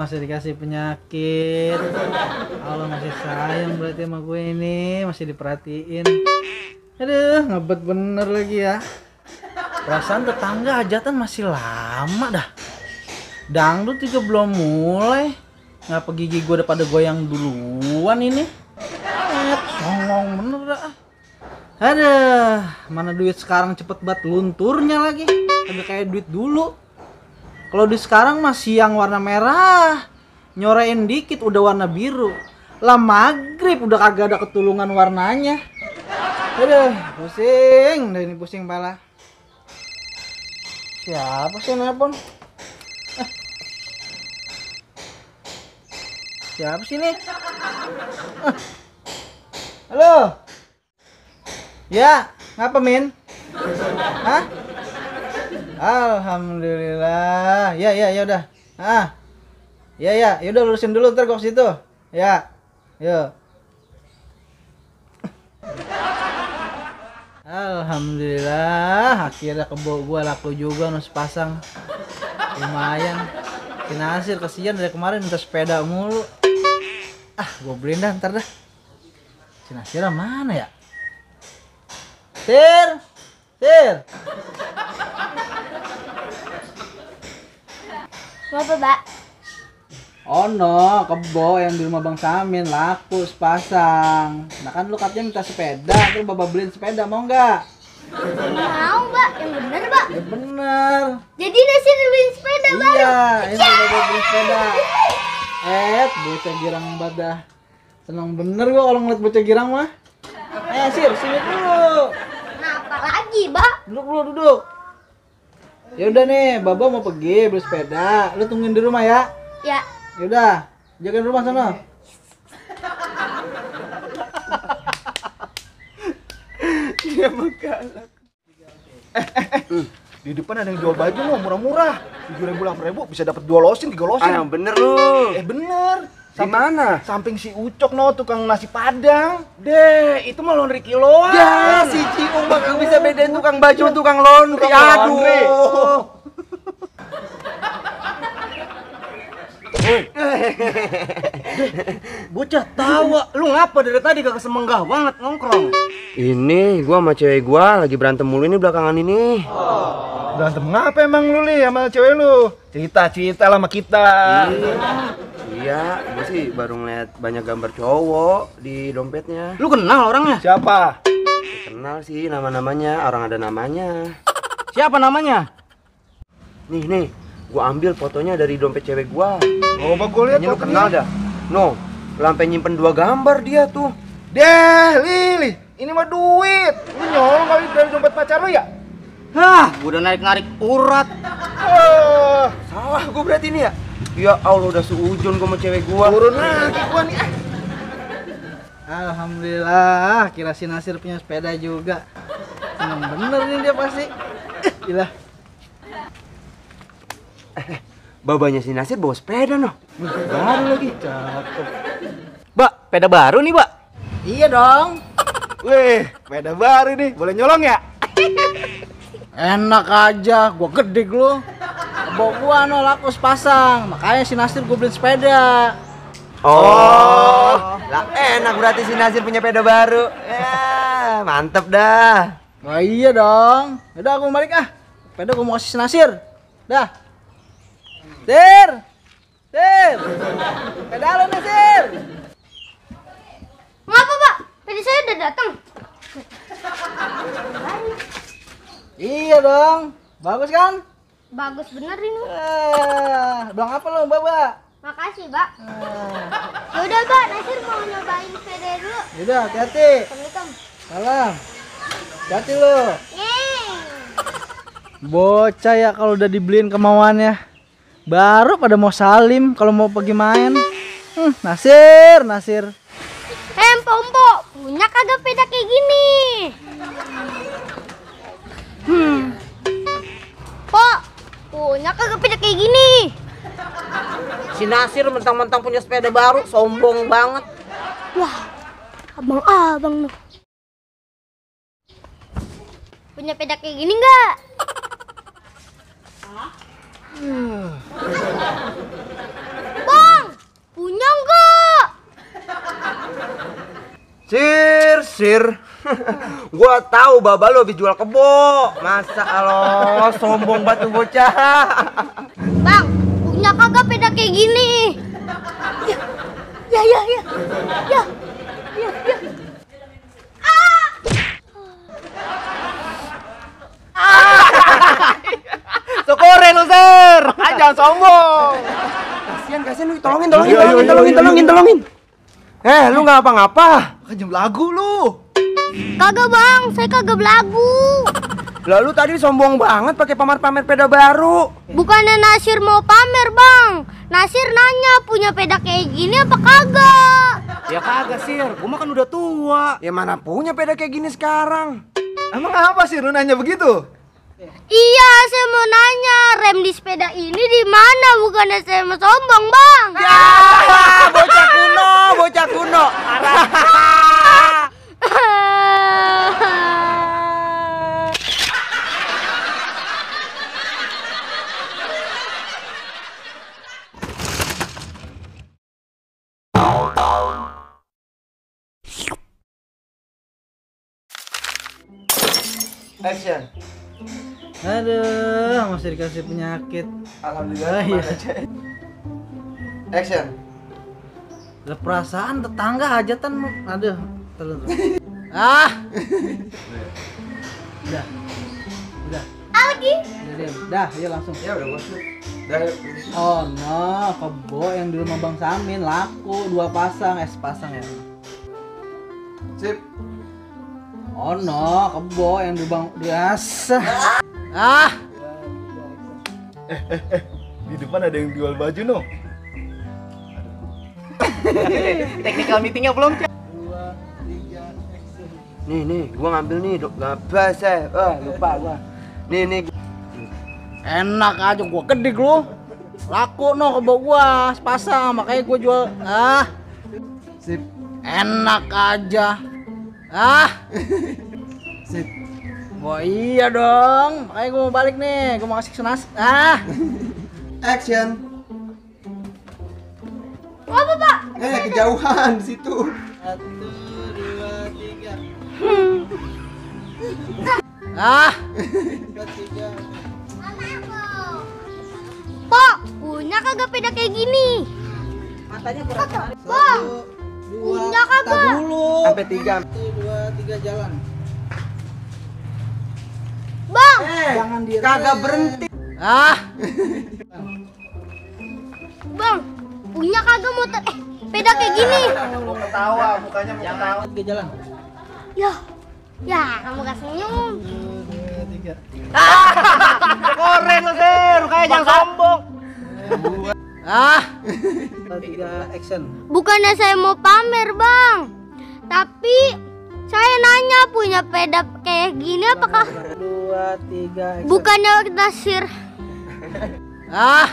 masih dikasih penyakit. Allah masih sayang berarti sama gue ini, masih diperhatiin. Aduh, ngebet bener lagi ya. Perasaan tetangga hajatan masih lama dah. Dangdut juga belum mulai. Ngapa gigi gue udah pada goyang duluan ini? Songong bener dah. Aduh, mana duit sekarang cepet banget lunturnya lagi. Kagak kayak duit dulu. Kalau di sekarang masih yang warna merah, nyorein dikit udah warna biru. Lah maghrib udah kagak ada ketulungan warnanya. Aduh, pusing, udah ini pusing pala. Siapa sih nelpon? Siapa sih ini? Halo? Ya, ngapa Min? Hah? Alhamdulillah. Ya udah. Ya udah lurusin dulu ntar gua ke situ. Ya. Yuk. Alhamdulillah, akhirnya kebo gua laku juga nus pasang. Lumayan. Si Nasir kesian dari kemarin minta sepeda mulu. Gua beliin dah ntar dah. Si Nasir mana ya? Sir. Apa, Mbak? Oh no, kebo yang di rumah Bang Samin laku sepasang. Nah kan lu katanya minta sepeda, terus Bapak beliin sepeda, mau nggak? Mau, Mbak. Yang bener, Mbak. Ya bener. Jadi Nasir beliin sepeda baru. Iya, ini Bapak beliin sepeda. Bocah girang banget dah. Seneng bener gua kalau ngeliat bocah girang mah. Sir, sini dulu. Kenapa lagi, Mbak? Duduk. Ya udah nih, Baba mau pergi beli sepeda. Lu tungguin di rumah ya. Ya. Yaudah, jagain rumah sana. Dia menggalak. Di depan ada yang jual baju loh, murah-murah. 7.000, 8.000 bisa dapat 2 losin, 3 losin. Yang bener lu. Bener. Di mana? Samping si Ucok no, tukang nasi Padang. Deh, itu mah laundry kiloan. Ya, si Ciung mah Gak bisa bedain tukang baju, tukang laundry. Aduh. Bocah tawa, lu ngapa dari tadi kagak semenggah banget nongkrong? Ini gua sama cewek gua lagi berantem mulu ini belakangan ini. Berantem ngapa emang lu Li sama cewek lu? Cerita lah sama kita. Iya, gua sih baru ngeliat banyak gambar cowok di dompetnya. Lu kenal orangnya? Siapa? Kenal sih nama-namanya, orang ada namanya. Siapa namanya? Nih, gua ambil fotonya dari dompet cewek gua. Oh, gua lihat Kayaknya lu kenal dah. No, sampai nyimpen 2 gambar dia tuh. Deh, Lili, ini mah duit. Lu nyolong kali dari dompet pacar lu ya? Hah, gua udah narik urat. Salah gua berarti ini ya? Ya Allah, udah seujun gua sama cewek gua. Turun lagi gua nih. Alhamdulillah, kira si Nasir punya sepeda juga. Seneng bener nih dia pasti. Gila. Babanya si Nasir bawa sepeda noh. Baru lagi. Cakep. Mbak, sepeda baru nih, Mbak. Iya dong. Wih, sepeda baru nih. Boleh nyolong ya? Enak aja, gua gede lu. Bawa gua no laku sepasang. Makanya si Nasir gua beliin sepeda. Oh, lah enak berarti si Nasir punya sepeda baru. Ya, mantep dah. Wah iya dong. Udah aku balik sepeda gua mau kasih si Nasir. Dah. Sir. Sepeda lu nih, Sir. Ngapa, Pak? Tadi saya udah datang. Iya dong. Bagus kan? Bagus bener ini. Bilang apa lu, Mbak? Makasih, Mbak. Yaudah, Mbak. Nasir mau nyobain sepeda dulu. Yaudah, hati-hati. Assalamualaikum. Salam. Hati lu. Yeay. Bocah ya kalau udah dibeliin kemauannya. Baru pada mau salim kalau mau pergi main. Nasir. Empo, punya kagak sepeda kayak gini? Pok, punya kagak sepeda kayak gini? Si Nasir mentang-mentang punya sepeda baru, sombong banget. Wah, abang-abang loh. Punya sepeda kayak gini nggak? Pok, Sir, gua tahu baba lo habis jual kebo. Masa lo sombong batu bocah. Bang, punya kagak peda kayak gini? Ya. Sokore lu, Sir. Jangan sombong. Kasihan lu, tolongin. Lu nggak apa-ngapa. Kan jam lagu lu. Kagak bang, saya kagak belagu. Lalu tadi sombong banget pakai pamer-pamer peda baru. Bukannya Nasir mau pamer bang. Nasir nanya punya peda kayak gini apa kagak? Ya kagak, Sir. Gua mah kan udah tua. Ya mana punya peda kayak gini sekarang. Emang apa sih lu nanya begitu? Iya, saya mau nanya rem di sepeda ini di mana? Bukannya saya mau sombong bang. Ya, bocah kuno. Action. Aduh, masih dikasih penyakit. Alhamdulillah. Iya. Action. Lah perasaan tetangga hajatan, aduh, terus. Ah. Udah. Lagi? Dah, ayo langsung. Ya udah masuk. Dah. Oh no, kebo yang di rumah Bang Samin laku 2 pasang, sepasang ya. Sip. Oh no, kebo yang di Bang biasa. Ah. Di depan ada yang jual baju no. Technical meetingnya belum. 2, 3, action. Nih, gua ngambil nih, ngapa saya? Lupa gua. Nih. Enak aja gua kedik lu. Laku no kebo gua sepasang, makanya gua jual. Ah. Sip. Enak aja. Ah. Sip. Wah iya dong, makanya gue mau balik nih, gue mau kasih sunas. Ah. Action. Apa pak? Kejauhan di situ. 1, 2, 3. Ah. 3. Pak, punya kagak peda kayak gini? Matanya kurang. Bang, 1, 2. punya kagak? Tak dulu. Sampai 3. 1, 2, 3 jalan. Bang, Jangan di Kagak berhenti. Ah. bang, punya kagak motor? Peda kayak gini? Mau ketawa, mukanya mau ketawa. 3 jalan. Ya, kamu gak senyum. 1, 2, 3. Keren lu, Sir. Kayak jangan sombong. Ah. 3 action. Bukannya saya mau pamer bang, tapi saya nanya punya peda kayak gini apakah? 2, 3 action. Bukannya Nasir. Ah.